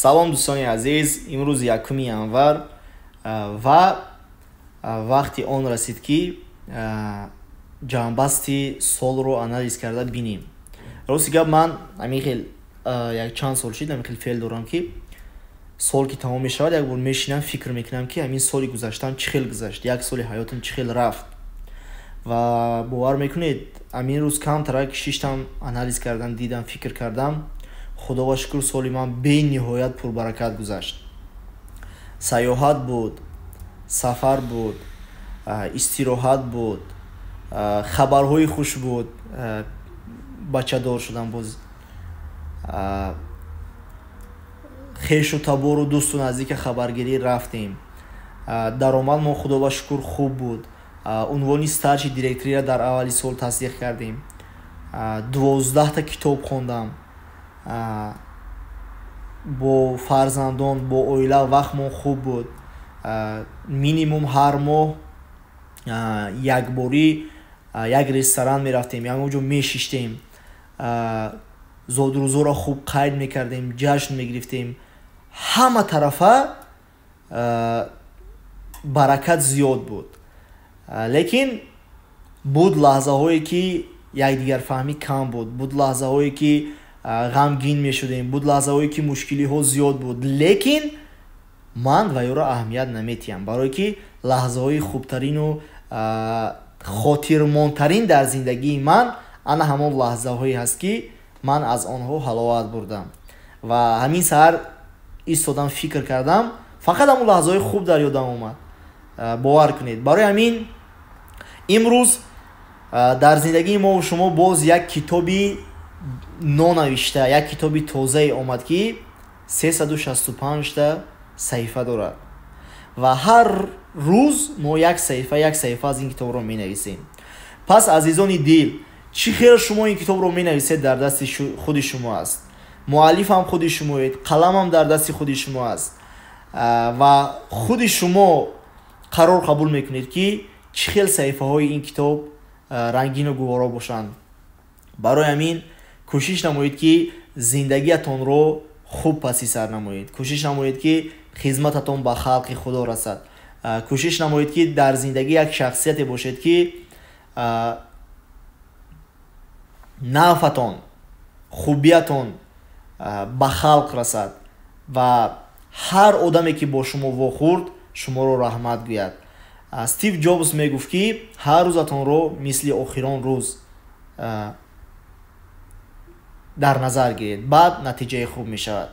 Салом, дӯстони азиз. Имрӯз 1 январ ва вақти он расид, ки ҷамъбасти солро анализ карда бинем. Рости гап, ман ҳамин хел як чанд сол шид, ҳамин хел феъл дорам, ки сол ки тамом мешавад, як бор мешинам, фикр мекунам, ки ҳамин соли гузаштаам чӣ хел гузашт, як соли ҳаётам чӣ хел рафт. Ва бовар мекунед, ҳамин рӯз камтарак шиштам, анализ кардам, дидам, фикр кардам. Худоба шукр, соли ман бениҳоят пурбаракат гузашт. Сайёҳат буд, сафар буд, истироҳат буд, хабарҳои хуш буд, бачадор шудам боз, хешу табору дӯсту наздика хабаргирӣ рафтем, даромад мо, худоба шукр, хуб буд, унвони старший директориро дар аввали сол тасдиқ кардем, 12та китоб хондам, бо фарзандон, бо оила вақтмон хуб буд, минимум ҳар моҳ якборӣ як ресторан мерафтем, ягон ҷо мешиштем, зодрӯзҳоро хуб қайд мекардем, ҷашн мегирифтем. Ҳама тарафа баракат зиёд буд. Лекин буд лаҳзаҳое, ки якдигарфаҳмӣ кам буд, буд лаҳзаҳое, ки ғамгин мешудем, буд лаҳзаҳое, ки мушкилиҳо зиёд буд. Лекин ман ваёро аҳамият наметиҳам, барое ки лаҳзаҳои хубтарину хотирмонтарин дар зиндагии ман ана ҳамон лаҳзаҳое ҳаст, ки ман аз онҳо ҳаловат бурдам. Ва ҳамин саҳар истодам, фикр кардам, фақат ҳамон лаҳзаҳои хуб дар ёдам омад, бовар кунед. Барои ҳамин имрӯз дар зиндагии мову шумо боз як китоби нонавишта, як китоби тозае омад, ки 365та саҳифа дорад ва ҳар рӯз мо як саҳифа, як саҳифа аз ин китобро менависем. Пас, азизони дил, чӣ хел шумо ин китобро менависед, дар дасти худи шумо аст. Муаллифам худи шумоед, қаламам дар дасти худи шумо аст ва худи шумо қарор қабул мекунед, ки чӣ хел саҳифаҳои ин китоб рангину гуворо бошанд. Барои ҳамин кӯшиш намоед, ки зиндагиатонро хуб паси сар намоед, кӯшиш намоед, ки хизмататон ба халқи Худо расад, кӯшиш намоед, ки дар зиндагӣ як шахсияте бошед, ки нафатон, хубиятон ба халқ расад ва ҳар одаме, ки бо шумо вохӯрд, шуморо раҳмат гӯяд. Стив Ҷобс мегуфт, ки ҳар рӯзатонро мисли охирон рӯз дар назар гиред, баъд натиҷаи хуб мешавад.